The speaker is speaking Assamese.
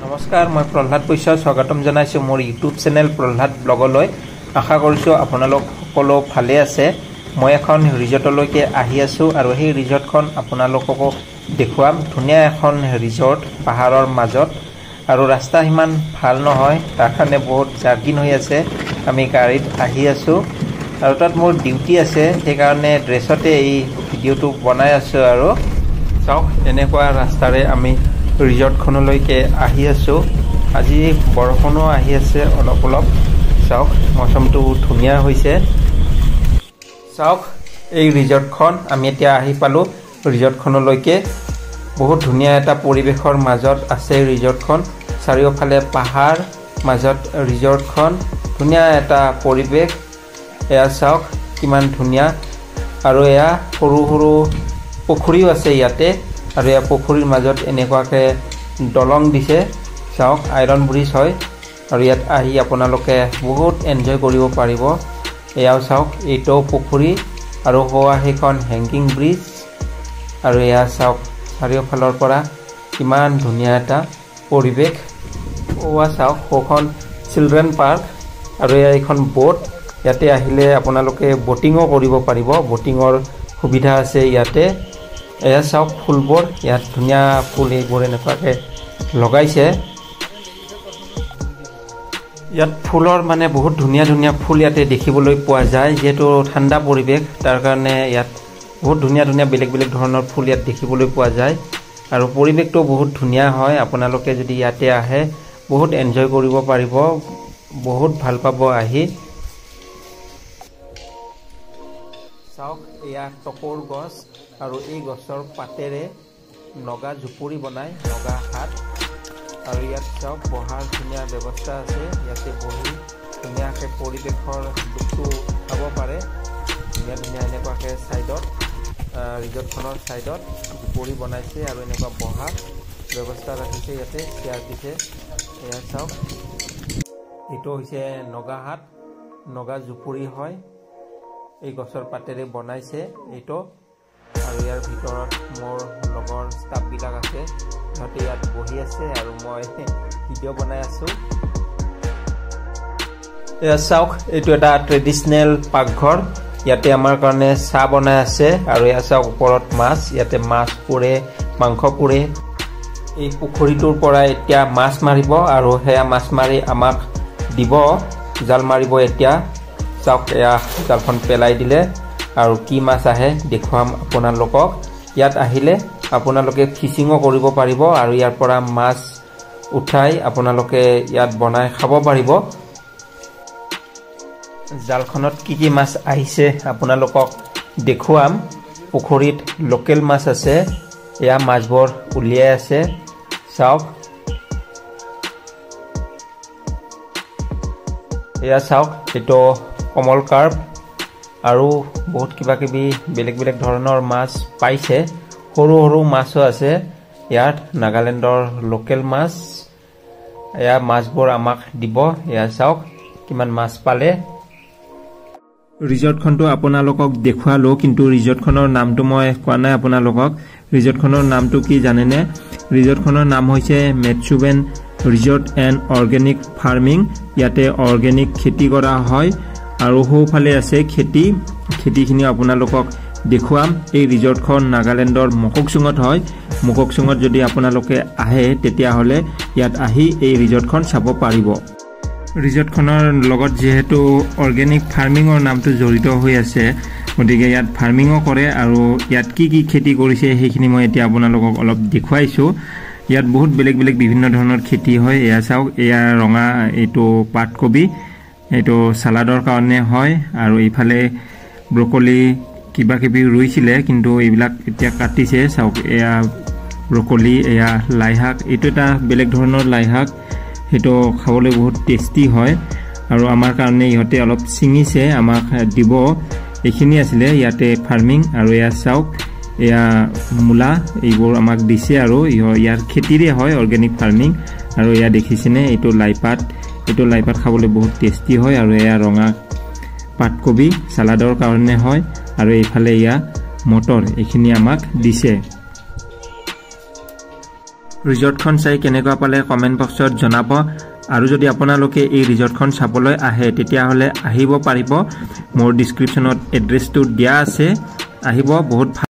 নমস্কাৰ, মই প্ৰহ্লাদ বৈশ্য স্বাগতম জনাইছোঁ মোৰ ইউটিউব চেনেল প্ৰহ্লাদ ব্লগলৈ। আশা কৰিছোঁ আপোনালোক সকলো ভালে আছে। মই এখন ৰিজৰ্টলৈকে আহি আছোঁ আৰু সেই ৰিজৰ্টখন আপোনালোককো দেখুৱাম। ধুনীয়া এখন ৰিজৰ্ট পাহাৰৰ মাজত, আৰু ৰাস্তা সিমান ভাল নহয়, তাৰ কাৰণে বহুত জাৰ্কিন হৈ আছে। আমি গাড়ীত আহি আছোঁ আৰু তাত মোৰ ডিউটি আছে, সেইকাৰণে ড্ৰেছতে এই ভিডিঅ'টো বনাই আছোঁ। আৰু চাওক, এনেকুৱা ৰাস্তাৰে আমি ৰিজৰ্টখনলৈকে আহি আছোঁ। আজি বৰষুণো আহি আছে অলপ অলপ। চাওক, মৌচমটো ধুনীয়া হৈছে। চাওক, এই ৰিজৰ্টখন আমি এতিয়া আহি পালোঁ ৰিজৰ্টখনলৈকে। বহুত ধুনীয়া এটা পৰিৱেশৰ মাজত আছে ৰিজৰ্টখন। চাৰিওফালে পাহাৰ, মাজত ৰিজৰ্টখন, ধুনীয়া এটা পৰিৱেশ। এয়া চাওক কিমান ধুনীয়া। আৰু এয়া সৰু সৰু পুখুৰীও আছে ইয়াতে। আৰু এয়া পুখুৰীৰ মাজত এনেকুৱাকৈ দলং দিছে। চাওক, আইৰণ ব্ৰিজ হয়। আৰু ইয়াত আহি আপোনালোকে বহুত এনজয় কৰিব পাৰিব। এয়াও চাওক, এইটোও পুখুৰী আৰু হোৱা সেইখন হেংগিং ব্ৰিজ। আৰু এয়া চাওক, চাৰিওফালৰ পৰা কিমান ধুনীয়া এটা পৰিৱেশ। ওৱা চাওক, সেইখন চিলড্ৰেন পাৰ্ক। আৰু এয়া এইখন ব'ট। ইয়াতে আহিলে আপোনালোকে ব'টিঙো কৰিব পাৰিব, ব'টিঙৰ সুবিধা আছে ইয়াতে। এয়া চাওক ফুলবোৰ, ইয়াত ধুনীয়া ফুল এইবোৰ এনেকুৱাকৈ লগাইছে। ইয়াত ফুলৰ মানে বহুত ধুনীয়া ধুনীয়া ফুল ইয়াতে দেখিবলৈ পোৱা যায়। যিহেতু ঠাণ্ডা পৰিৱেশ, তাৰ কাৰণে ইয়াত বহুত ধুনীয়া ধুনীয়া বেলেগ বেলেগ ধৰণৰ ফুল ইয়াত দেখিবলৈ পোৱা যায়। আৰু পৰিৱেশটো বহুত ধুনীয়া হয়। আপোনালোকে যদি ইয়াতে আহে বহুত এনজয় কৰিব পাৰিব, বহুত ভাল পাব আহি। চাওক, এয়া টকৰ গছ আৰু এই গছৰ পাতেৰে নগা জুপুৰি বনায়, নগা হাত। আৰু ইয়াত চাওক বহাৰ ধুনীয়া ব্যৱস্থা আছে। ইয়াতে বহি ধুনীয়াকৈ পৰিৱেশৰ লুকটো উঠাব পাৰে। ধুনীয়া ধুনীয়া এনেকুৱাকৈ ছাইডত, ৰিজৰ্টখনৰ ছাইডত জুপুৰি বনাইছে আৰু এনেকুৱা বহা ব্যৱস্থা ৰাখিছে। ইয়াতে চেয়াৰ দিছে। এয়া চাওক, এইটো হৈছে নগা হাত, নগা জুপুৰি হয়। এই গছৰ পাতেৰে বনাইছে এইটো। আৰু ইয়াৰ ভিতৰত মোৰ লগৰ ষ্টাফবিলাক আছে, সিহঁতে ইয়াত বহি আছে আৰু মই ভিডিঅ' বনাই আছোঁ। এয়া চাওক, এইটো এটা ট্ৰেডিশ্যনেল পাকঘৰ। ইয়াতে আমাৰ কাৰণে চাহ বনাই আছে। আৰু এয়া চাওক ওপৰত মাছ, ইয়াতে মাছ পুৰে, মাংস পুৰে। এই পুখুৰীটোৰ পৰা এতিয়া মাছ মাৰিব আৰু সেয়া মাছ মাৰি আমাক দিব, জাল মাৰিব এতিয়া। চাওক, এয়া জালখন পেলাই দিলে আৰু কি মাছ আহে দেখুৱাম আপোনালোকক। ইয়াত আহিলে আপোনালোকে ফিচিঙো কৰিব পাৰিব আৰু ইয়াৰ পৰা মাছ উঠাই আপোনালোকে ইয়াত বনাই খাব পাৰিব। জালখনত কি কি মাছ আহিছে আপোনালোকক দেখুৱাম। পুখুৰীত লোকেল মাছ আছে, এয়া মাছবোৰ উলিয়াই আছে। চাওক, এয়া চাওক, এইটো কমল কাৰ্প আৰু বহুত কিবা কিবি বেলেগ বেলেগ ধৰণৰ মাছ পাইছে। সৰু সৰু মাছো আছে ইয়াত, নাগালেণ্ডৰ লোকেল মাছ। এয়া মাছবোৰ আমাক দিব। এয়া চাওক কিমান মাছ পালে। ৰিজৰ্টখনটো আপোনালোকক দেখুৱালোঁ, কিন্তু ৰিজৰ্টখনৰ নামটো মই কোৱা নাই আপোনালোকক। ৰিজৰ্টখনৰ নামটো কি জানেনে? ৰিজৰ্টখনৰ নাম হৈছে মেটচুবেন ৰিজৰ্ট এণ্ড অৰ্গেনিক ফাৰ্মিং। ইয়াতে অৰ্গেনিক খেতি কৰা হয় আৰু সোঁফালে আছে খেতি, খেতিখিনিও আপোনালোকক দেখুৱাম। এই ৰিজৰ্টখন নাগালেণ্ডৰ মককচুঙত হয়। মককচুঙত যদি আপোনালোকে আহে তেতিয়াহ'লে ইয়াত আহি এই ৰিজৰ্টখন চাব পাৰিব। ৰিজৰ্টখনৰ লগত যিহেতু অৰ্গেনিক ফাৰ্মিঙৰ নামটো জড়িত হৈ আছে, গতিকে ইয়াত ফাৰ্মিঙো কৰে। আৰু ইয়াত কি কি খেতি কৰিছে সেইখিনি মই এতিয়া আপোনালোকক অলপ দেখুৱাইছোঁ। ইয়াত বহুত বেলেগ বেলেগ বিভিন্ন ধৰণৰ খেতি হয়। এয়া চাওক, এয়া ৰঙা এইটো পাতকবি, এইটো চালাডৰ কাৰণে হয়। আৰু এইফালে ব্ৰকলি কিবা কিবি ৰুইছিলে, কিন্তু এইবিলাক এতিয়া কাটিছে। চাওক, এয়া ব্ৰকলি, এয়া লাই শাক, এইটো এটা বেলেগ ধৰণৰ লাই শাক, সেইটো খাবলৈ বহুত টেষ্টি হয়। আৰু আমাৰ কাৰণে ইহঁতে অলপ ছিঙিছে, আমাক দিব। এইখিনি আছিলে ইয়াতে ফাৰ্মিং। আৰু এয়া চাওক, এয়া মূলা, এইবোৰ আমাক দিছে। আৰু ইয়াৰ খেতিৰে হয় অৰ্গেনিক ফাৰ্মিং। আৰু এয়া দেখিছেনে, এইটো লাইপাত, এইটো লাইপাত খাবলৈ বহুত টেষ্টি হয়। আৰু এয়া ৰঙা পাতকবি, চালাডৰ কাৰণে হয়। আৰু এইফালে এয়া মটৰ, এইখিনি আমাক দিছে। ৰিজৰ্টখন চাই কেনেকুৱা পালে কমেণ্ট বক্সত জনাব। আৰু যদি আপোনালোকে এই ৰিজৰ্টখন চাবলৈ আহে তেতিয়াহ'লে আহিব পাৰিব। মোৰ ডিছক্ৰিপশ্যনত এড্ৰেছটো দিয়া আছে, আহিব, বহুত ভাল।